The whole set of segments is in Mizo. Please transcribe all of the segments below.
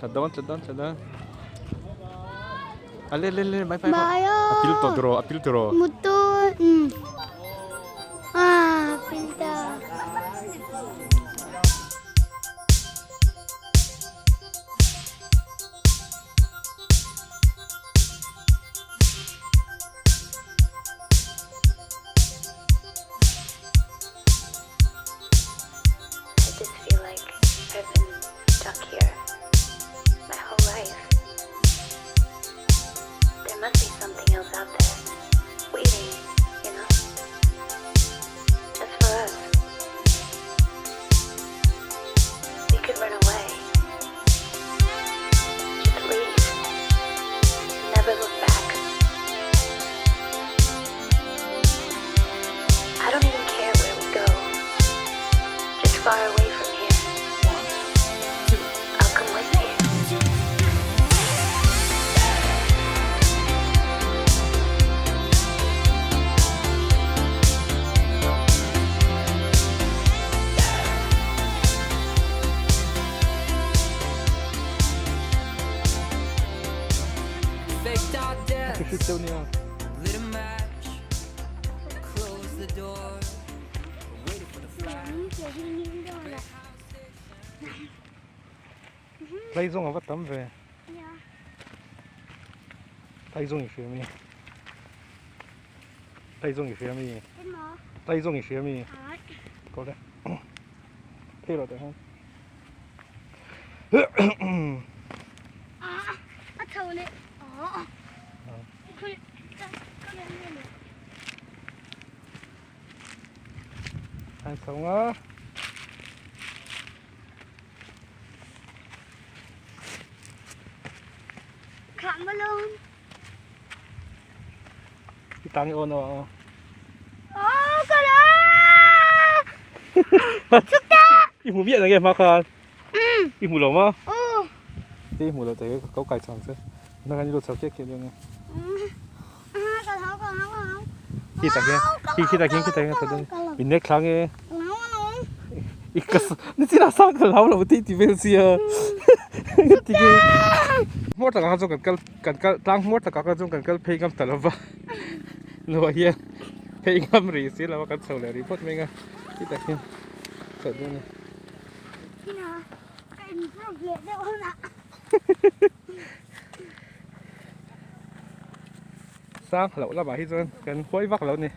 Tla dawn tla dawn tla dawn. A le le le mai mai. A pil tawh tiraw a pil tiraw. Mutu ah pil ta. I just feel like I've been stuck here my whole life. There must be something else out there waiting, you know? Just for us. We could run away. Just leave. Never look back. I don't even care where we go. Just far away from here. I'll come with you. Tlai zawng a va tam ve. Tlai zawng i hria mi. Tlai zawng i hria mi. Tlai zawng i hria mi. Ko le. Phei rawh teh hian. A tho leh. An chho nga. Khah ma lawm. I tang i awn aw. Aw ka la. Chukta. I hmu miah na nge hma khan. I hmu lo ma? Aw. Te i hmu lo te ka ko kai chang che. Na kan i lo chho kek kek dawn e. Ka hau ka hau ka hau. Khi tak hian khi khi tak hian khi tak hian ka dawn. Min nek thlang e. I ka ni chin a sang ka hlau lo tih ti vel sia. Ti ke. Hmuar takah kha chuan kan kal kan kal tlang hmuar takah kha chuan kan kal phei ngam ta lo va. Nuah hian phei ngam rih si lo a kan chho leh rih phawt mai ang a. Khi tak hian chhoh dawn a. Sang hlauh lamah hi chuan kan huai vak lo a ni.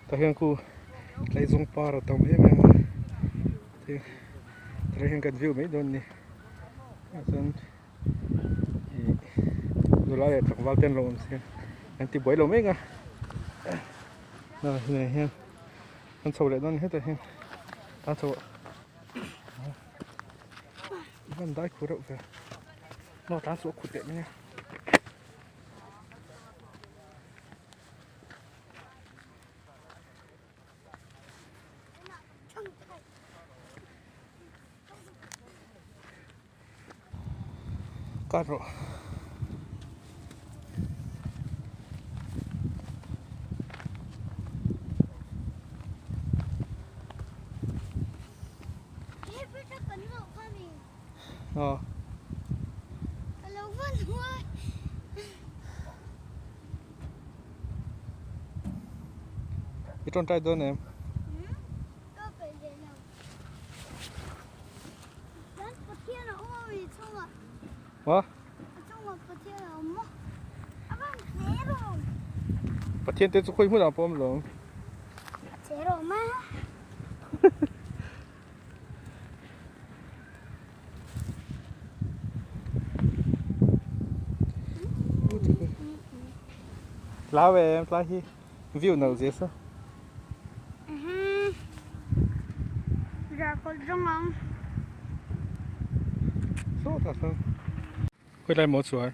Tah hian khu tlaizawng par a tam em em a tah hian kan view mai dawn a ni tah chuan ih nula leh tlangval te an lo awm si a an ti buai lo mek a hei hian an chho leh dawn hetah hian a chho a van dai khu reuh ve maw tlan chu a khut leh mai a. Kar rawh. Aw. I tawngtai dawn em? Maw? Pathian te chu khawi hmunah pawh a awm lo. Tlau em, tlai hi view nalh zia sa. Sawtah sawn khawi lai maw chuar.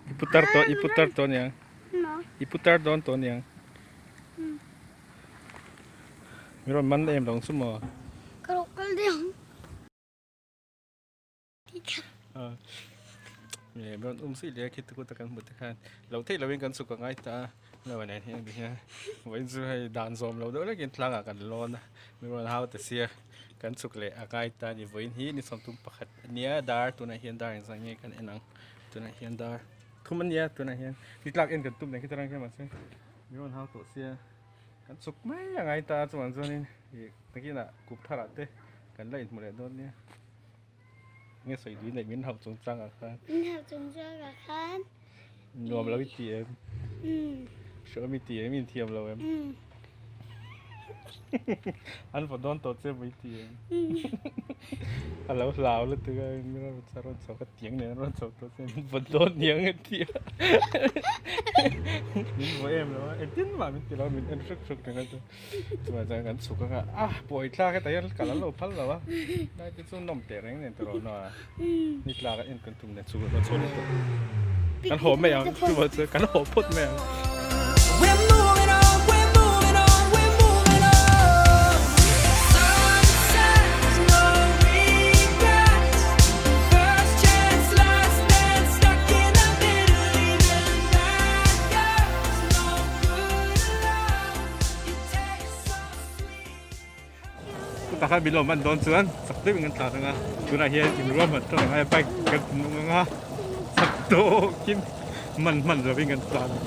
I putar tawh i putar tawh aniang i putar dawn tawh aniang mi rawn man em lo ang chu maw. Min rawn um zui leh a khiti kut a kan hmuh te khan lo theih lovin kan chhuk a ngai ta a lo nen hian ti hian vawiin chu hei dan zawm lo deuh lekin tlangah kan lawn a min rawn hau ta sia kan chhuk leh a ngai ta a ni vawiin hi ni sawmthum pakhat a nia dar tunah hian dar engzah nge kan en ang tunah hian dar thum a nia tunah hian ni tlak en kan tum leh khi tarang hian mahse min rawn hau tawh sia kan chhuk mai a ngai ta a chuvang chuanin ih nakinah kup tharah te kan la inhmu leh dawn nia. Nge sawi dui neih min hauh chung chang ah khan. Min hauh chung chang ah khan. Nuam lo i ti em? Hreawm i ti em? I inthiam lo em? An vaw dawn tawh che maw i ti em? A lo hlau lutuk a, min rawn chho rawn chho ka tiang nen a rawn chho tawh che min vaw dawn niang a ti a. Min vaw em lo a, engtin mah min ti lo a, min en hruk hruk reng a chu. Chuvang chuan kan chhuk anga ah pawi thlak heta hian kal an lo phal lo a lai te chu nawm teh reng nen tawh rawh a ni tlak a en kan tum nen chhuk kan chho leh tawh kan haw mai ang chuvang chuan kan haw phawt mai ang. Chutah khan min lo man dawn chuan chak deuhin kan tlan anga tunah hian inruahman tawk ang a bike kan hnung anga chak tawkin man hman lovin kan tlan ang.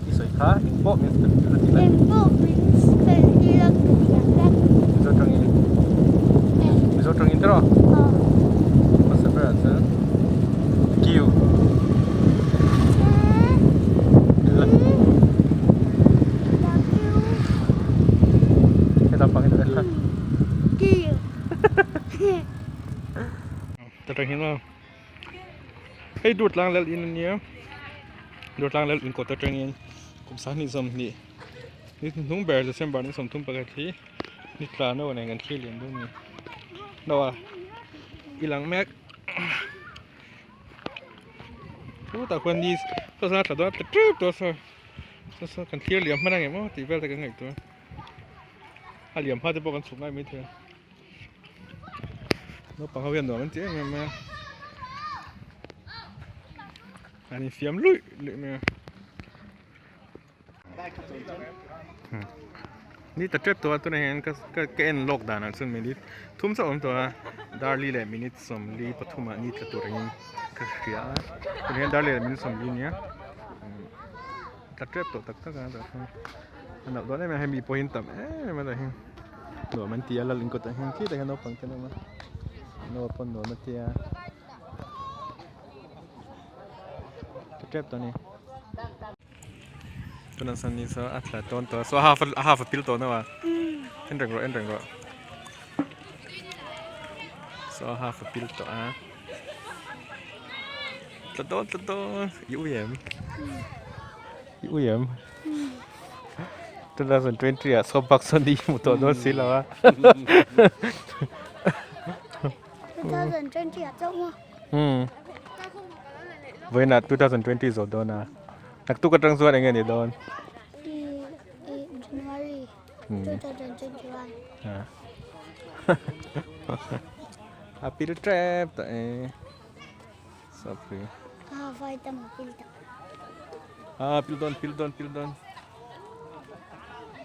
I sawi kha engpawh min spell tir a ti lai. Engpawh min spell tir a ka thiam vek. Mizo tangin. Mizo tangin tiraw? Aw. Hmasa berah chuan Q. Hei Durtlang lal in ania Durtlang lal in kawt atangin kum sanghnih sawmhnih ni hnung ber December ni 31 hi ni tla no nen kan thlir lian dawn a ni no a i lang mek. Chutah khuan ni saw sawn a tla dawn a tla tep tawh a saw saw saw kan thlir liam hman ang em aw tih vel te kan ngaihtuah a a liam hma te pawh kan chhuk ngai maithei a naupang ho hian nuam an ti em em mai a an infiam luih luih mai a. Ni ta tep tawh a tunah hian ka ka en lawk danah chuan minute thum chauh a awm tawh a darli leh minute sawmli pathumah ni tla tur angin ka hria a tunah hian darli leh minute sawmli ania tla tep tawh tak tak a tah chuan a nalh dawn em em a hei mi pawhin tam em em a tah hian nuam an ti a lal inkawtah hian khitah hian naupang te an awm a naupang pawn nuam a tia. Tla tep tawh a ni. Tunah sawn ni saw a tla tawn tawh a saw a half a half a pil tawh no a en reng rawh en reng rawh saw a half a pil tawh a tla dawn tla dawn i ui em i ui em 2020 ah saw bak sawn i hmu tawh dawn si lo a 2020 ah chauh maw Vawiinah 2020 zawh dawn a, naktuk atang chuan eng nge ni dawn? January 2021. A pil tep tawh e. Sorry. Ah, vai tam a pil tawh. Ah, pil dawn, pil dawn, pil dawn.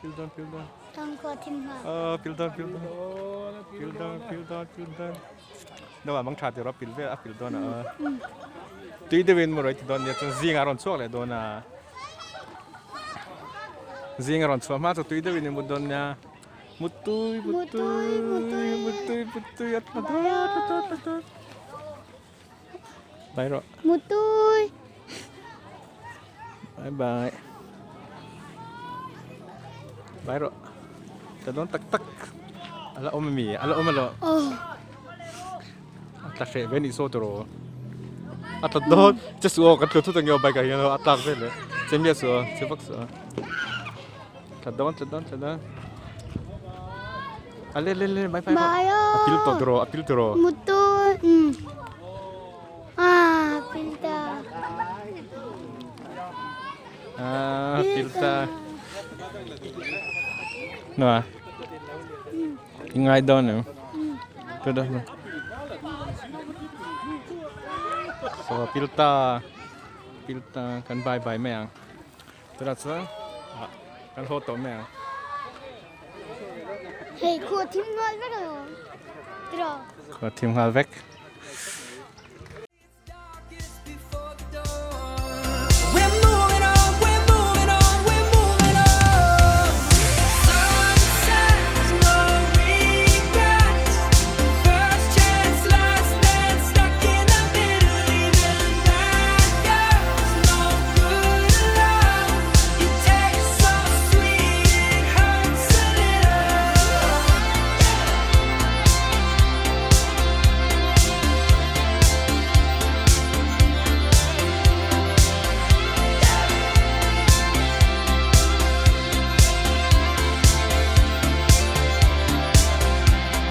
Pil dawn, pil dawn. Tangkua thim hma. Ah, pil dawn, pil dawn. Pil dawn, pil dawn, pil dawn. No a mang tha tir a pil vel a pil dawn a tui deuhin maw rawi ti dawn nia chuan zing a rawn chhuak leh dawn a zing a rawn chhuah hma chu tui deuhin i mut dawn nia mutui mutui mutui mutui mutui a tla dawn tla dawn tla dawn bye rawh mutui bye bye bye rawh tla dawn tak tak a la awm ami a la awm alo a tla hreh ve anih saw tawh rawh a tla dawn che suh aw kan tlu thut ang e aw bike ah hian a tlak vel e che miah suh aw che vak suh aw tla dawn tla dawn tla dawn a le le le bye bye a pil tawh tawh rawh a pil tawh rawh mutui ah pil ta ah pil ta nua i ngai dawn em tu dawn. Saw pil ta pil ta kan bye bye mai ang tunah chuan ah kan haw tawh mai ang. Hei khua thim nghal vek alawm tiraw. Khua thim nghal vek.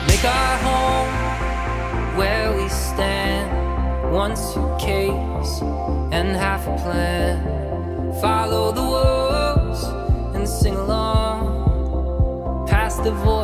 Make our home where we stand. One suitcase and half a plan. Follow the wolves and sing along. Past the voice.